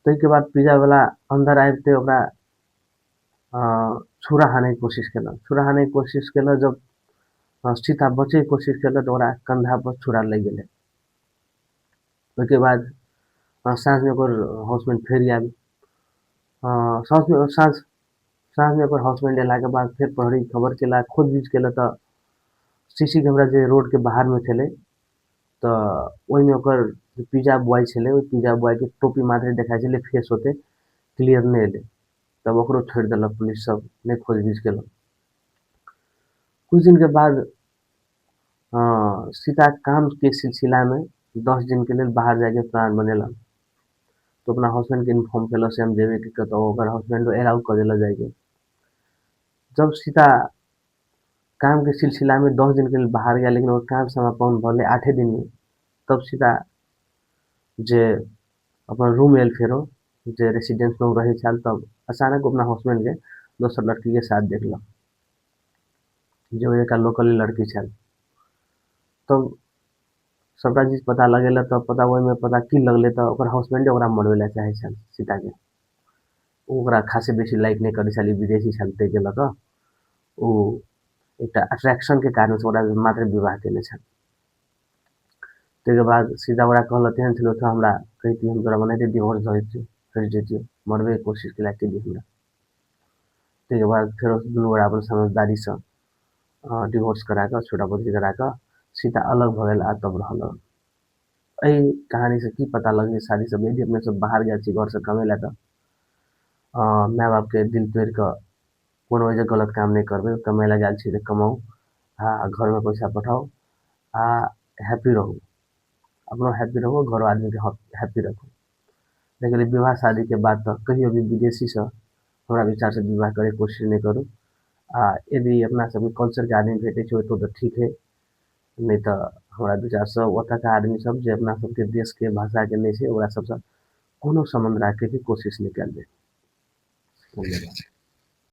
ताहिके बाद पिज्जावला अन्दर आबिते ओकरा छुरा हानैके कोशिश केलक। छुरा हानैके कोशिश केलक, जब सीता बचैके कोशिश केलक तऽ ओकरा कन्धापर छुरा लागि गेलै। ओहिके बाद साँझमे ओकर हाउसमेट फेर आयल। साँझमे साँझमे ओकर हाउसमेट अयलाके बाद फेर प्रहरी खबर केलक, खोजबीज केलक तऽ सी सी कैमरा जे रोडके बाहरमे छलै तऽ ओहिमे ओकर जे पिज्जा बॉय छलै, ओहि पिज्जा बॉयके टोपी मात्र देखाइ छलै, फेस ओते क्लियर नहि एलै। तब ओकरो छोड़ि देलक पुलिस सब, नहि खोजबीज केलक। कुछ दिनके बाद सीता कामके सिलसिलामे 10 दिनके लेल बाहर जाइके प्लान बनेलक। तऽ अपना हसबैंडके इन्फॉर्म केलक से हम जेबै कि कतहु, ओकर हसबैंडो एलाउ कऽ देलक जाइके। जब सीता कामके सिलसिलामे 10 दिनके लेल बाहर गेल, लेकिन ओकर काम समापन भेलै 8 दिनमे। तब सीता जे अपन रूम आयल फेरो जे रेसिडेंसमे ओ रहै छल, तब अचानक अपना हसबैंडके दोसर लड़कीके साथ देखलक, जे ओहिका लोकल लड़की छल। तब सबटा चीज पता लगेलक, तब पता ओहिमे पता की लगलै तऽ ओकर हसबैंडे ओकरा मरबै लए चाहै छल सीताके। ओ ओकरा खासे बेसी लाइक नहि करै छल, ई विदेशी छल, ताहिके लऽ कऽ ओ एकटा अट्रैक्शनके कारणसँ ओकरा मात्र विवाह केने छल। ताहिके बाद सीता ओकरा कहलक तेहन छलै तऽ हमरा कहितियै, हम तोरा ओनाहिते डिवोर्स दऽ दैतियौ, हटि जैतियौ, मरबैके कोशिश केलक केलियै हमरा। ताहिके बाद फेरो दुनू गोटा अपन समझदारीसँ डिवोर्स करा कऽ, छोटा पति करा कऽ सीता अलग भऽ गेल आ तब रहऽ लागल। एहि कहानीसँ की पता लगै शादी सब, यदि अपने सब बाहर गेल छी घरसँ कमै लए तऽ माय बापके दिल तोड़ि कऽ कोनो जे गलत काम नहि करबै। कमै लए गेल छी तऽ कमाउ आ घरमे पैसा पठाउ आ हैप्पी रहू, अपनो हैप्पी रहू, घरो आदमीके हैप्पी रखू। लेकिन विवाह शादीके बाद तऽ कहियो भी विदेशीसँ हमरा विचारसँ विवाह करैके कोशिश नहि करू। आ यदि अपना सबके कल्चरके आदमी भेटै छै ओतऽ तऽ ठीक हइ, नहि तऽ हमरा विचारसँ ओतुका आदमी सब जे अपना सबके देशके भाषाके नहि छै, ओकरा सबसँ कोनो सम्बन्ध राखैके कोशिश नहि कयल जाय। धन्यवाद।